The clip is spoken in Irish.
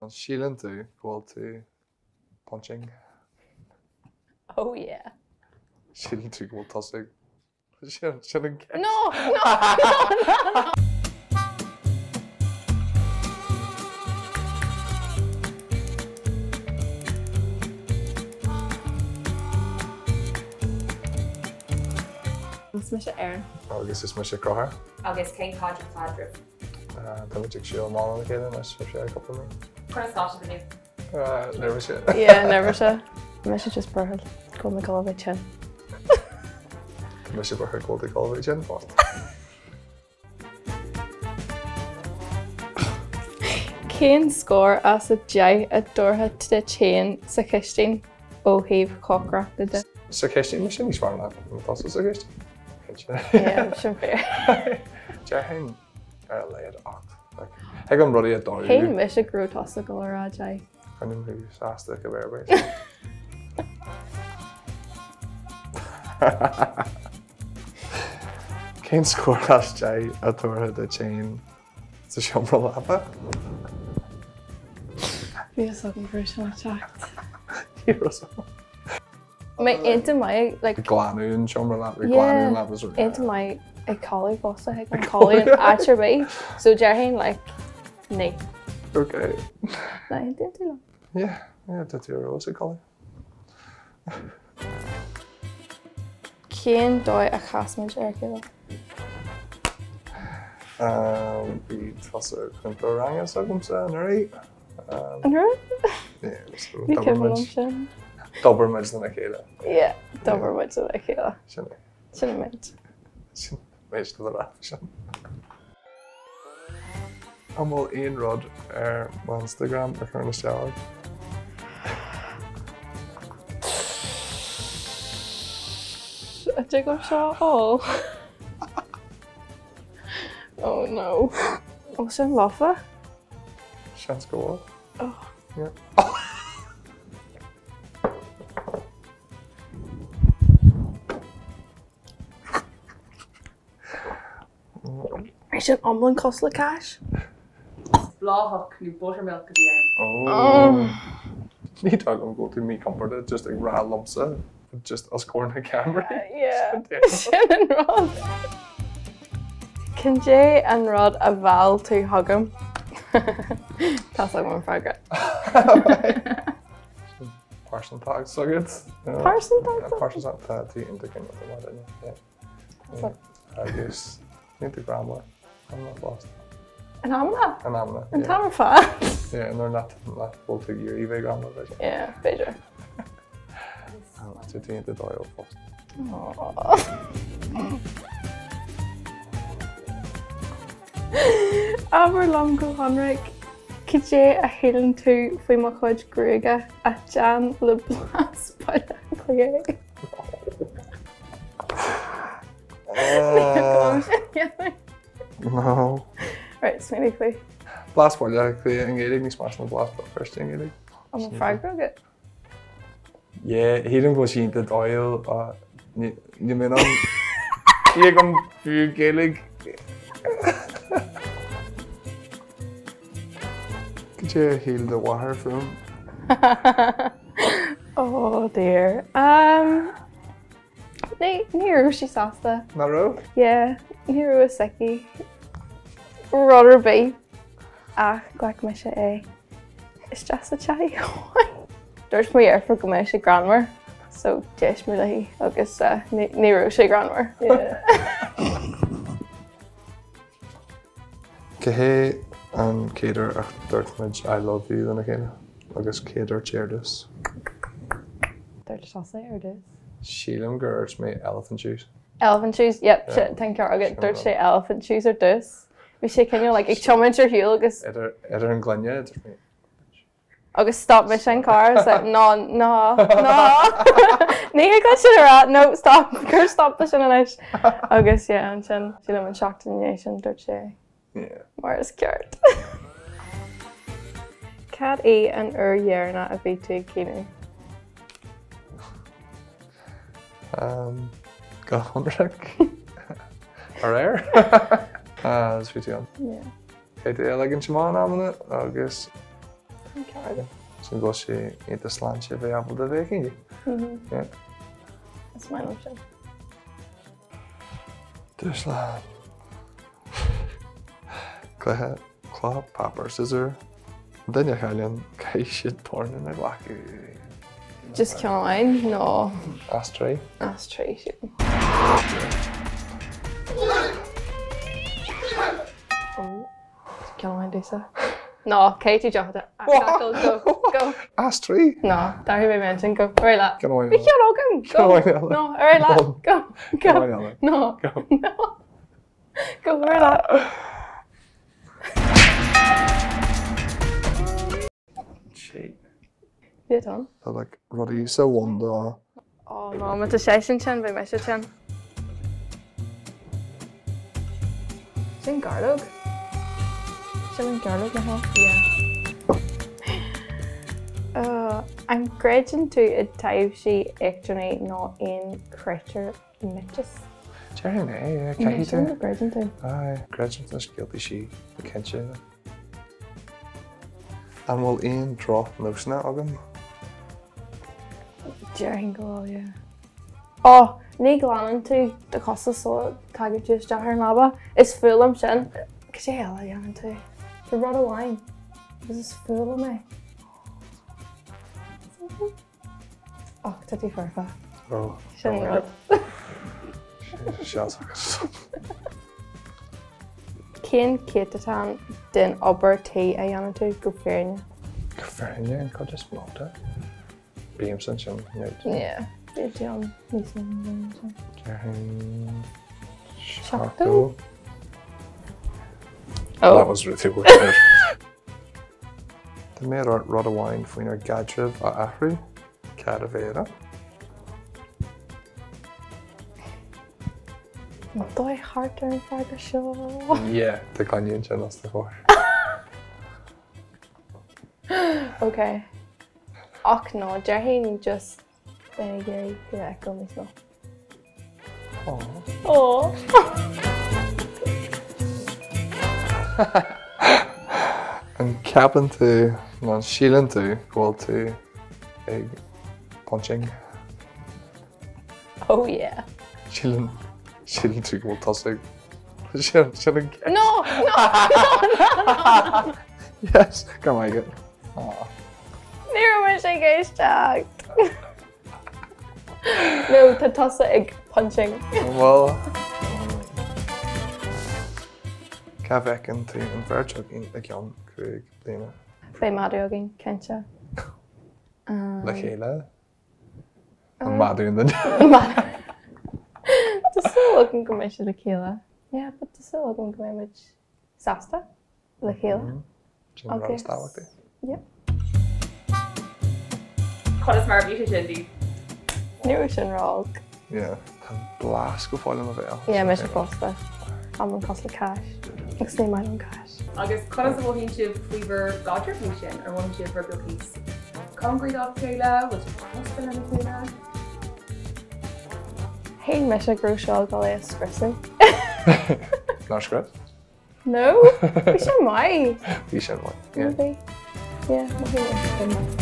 An síleann tú go bhfuil tú punching? Oh yeah. Síleann tú go bhfuil tusa ag Sin sin an ceist. No! No! No! No! Is mise Erin. Agus is mise Conchúr. Agus cén caidreamh atá eadraibh? Tá muid ag siúl amach lena chéile anois ar feadh cúpla mí. Conas tá sibh inniu? Neirbhíseach. Yeah, neirbhíseach. Mise just buartha go bhfuil mé ag dul a bheith tinn. Tá mise buartha go bhfuil tú ag dul a bheith tinn fosta. Cén scór as 10 a dtabharfá duit féin sa chistin ó thaobh cócaireachta de? Sa chistin, mise níos fearr ná tusa sa chistin. Yeah, sin fíor. Déarfainn ar a laghad 8. Thig liom rudaí a dó. Shíl mise go raibh tusa ag dul a rá 10. Coinním thú sásta cibé ar bith. Cén scór as 10 a thabharfá duit féin sa seomra leapa? Bhí a fhios agam go raibh sin ag teacht. Ní raibh a fhios agam. Mé iontach maith like. Ag glanadh an seomra leapa, ag glanadh an leapa sort of. Iontach maith ag codladh fosta, thig liom codladh in áit ar bith. So déarfainn like 9. Okay. Ná aontaíonn tú liom? Yeah, yeah, tá tú ar fheabhas ag codladh. Cén dóigh a chas muid ar a chéile? Um, bhí tusa cúntóir ranga s'agamsa anuraidh. An raibh? Ní cuimhin liom sin. D'obair muid lena chéile. Yeah, d'obair muid lena chéile. Sin é. Sin an méid. Sin méid do rá sin. An bhfuil aon rud ar mo Instagram a chuireann isteach ort? An dtig liom seo a fháil? Oh no. Ó sin lofa? Seans go bhfuil. Oh. Yeah. É sin iomlán cosúil le cáis? Bláthach nó buttermilk a bhí ann. Oh. Ní dóigh liom go bhfuil tú míchompordach just ag rá liomsa just os comhair na ceamaraí. Yeah, sin an rud. Cad é an rud a mheall tú chugam? Tá a fhios agam an freagra. Pearsantacht s'agat. Pearsantacht? Pearsantacht tá tú iontach cineálta mar duine. Agus iontach greannmhar amanna fosta. In amanna? In amanna. An t-am ar fad? Yeah, nuair nach bhfuil tú ag iarraidh bheith greannmhar b'fhéidir. Yeah, b'fhéidir. Tá tú iontach dóighiúil fosta. Abair liom go hionraic, cad é a shíleann tú faoi mo chuid gruaige ach déan le blas Baile Átha Cliath é? No. Right, smaoinigh faoi. Blas Bhaile Átha Cliath i nGaeilge níos measa ná blas Béal Feirste i nGaeilge. An bhfuil freagra agat? Yeah, shílim go bhfuil sí iontach dóighiúil ach níl mé in ann í agam fiú Gaeilge. Cad é a shíl do mháthair fúm? Oh dear. Um, ní, ní raibh sí sásta. Nach raibh? Yeah, ní raibh a fhios aici rud ar bith ach ghlac mise é isteach sa teach. Dúirt mo dheirfiúr go mbeadh sé greannmhar, so d'éist mé léi agus uh, ní, ní raibh sé greannmhar. Yeah. Cé hé an chéad uair a dúirt muid I love you lena chéile agus cé dúirt ar dtús? Dúirt tusa ar dtús? Sílim gur dhúirt mé elephant shoes. Elephant shoes, yep, tá an ceart agat, dúirt sé elephant shoes ar dtús. Bhí sé cineál like ag tiomáint ar shiúl agus. Idir an gloine, dúirt mé. Agus stop mise an carr is like no, no, no. Ní thig leat sin a rá, no, stop, cuir stop leis sin anois. Agus yeah, ansin, sílim an seachtain ina dhiaidh sin, dúirt sé Yeah. mar is ceart. Cad í an uair dheireanach a bhí tú ag caoineadh? Um, go hionraic. Aréir? Uh, is bhí tú ann. Yeah. Cé tú eile ag an tiomáin amanna agus. An ceart agat. Sin go bhfuil sé iontach sláinte bheith ábalta bheith aici. Yeah. Is maith liom sin. Dúshlán. Cluiche cloch páipéar scissor. An duine a chailleann caithfidh siad dornán a ghlacadh. Just ceann amháin nó? As trí. As trí, sílim. Ó, ceann amháin domhsa. No, caithfidh tú deoch a go, go, go. As trí? No, d'athraigh mé m'intinn, go, ar aghaidh leat. Ceann amháin Bhí ceann agam, go. Ceann amháin eile. No, ar aghaidh leat, go, go. Ceann amháin eile. No, Go. no. Go, ar aghaidh leat. Shit. Bhí ann. Tá like rudaí sa bhun do. Ó no, má tá seisean tinn, beidh mise tinn. Sin gairleog? Sin an gairleog nach bhfuil? Yeah. An gcreideann tú i dtaibhsí, eachtrannaigh nó aon chréatúr miotas? Déarfainn é, yeah, caithfidh tú. Sin go gcreideann tú. Aye, creidim sna scéaltaí sí, go cinnte. An bhfuil aon drochnósanna agam? Déarfainn go bhfuil, yeah. Ó, ní ghlanann tú do chosa sula dtagann tú isteach ar an leaba. Is fuath liom sin. Cad é eile a dhéanann tú? Tá rud amháin agus is fuath liom é. Ach tá tú foirfe. Ó. Sin an rud. Seans agat. Cén céatadán den obair tí a dhéanann tú go fírinne? Go fírinne an chuid is mó de. Bímse ansin nó. Yeah, bíonn tú ann níos mó ná sin. Déarfainn 70? Oh. That was really weird. Dá mbeadh ort rud amháin faoinár gcaidreamh a athrú, cad a bheadh ann? An dóigh thart ar an bhfreagra seo. Yeah, tá gloine ansin os do chomhair. Ok. Ach no, déarfainn just bheinn ag iarraidh thú a fheiceáil níos mó. Aww. An gceapann tú nó an síleann tú go bhfuil tú ag punching? Oh yeah. Síleann síleann tú go bhfuil tusa ag sin sin an ceist. No, no, no, no, no. Yes, go maith agat. Aww. Ní raibh mise ag éisteacht. No, tá tusa ag punching. Bhuel, cá bhfeiceann tú an bheirt againn i gceann 5 bliana? Beidh madadh againn, cinnte. Le chéile? An madadh an duine? Tá súil agam go mbeidh siad le chéile. Yeah, but tá súil agam go mbeidh muid sásta. le chéile. Sin an rud is tábhachtaí. Yeah. Conas mar a bhí sé sin daoibh? Ní raibh sin ró-olc. Yeah. Tá an blas go fóill i mo bhéal. Yeah, mise fosta. Tá cosúil le cáis. Agus ní maith liom cáis. Agus conas a mhothaíonn sibh faoi bhur gcaidreamh mar sin? Ar mhothaíonn sibh rud beag níos cóngaraí dá chéile? Bhfuil sibh crosta lena chéile? Shíl mise go raibh seo ag dul é a scriosadh. Nár scrios? No, bhí sé maith. Bhí sé maith. Yeah. Bhí. Yeah, bhí sé maith.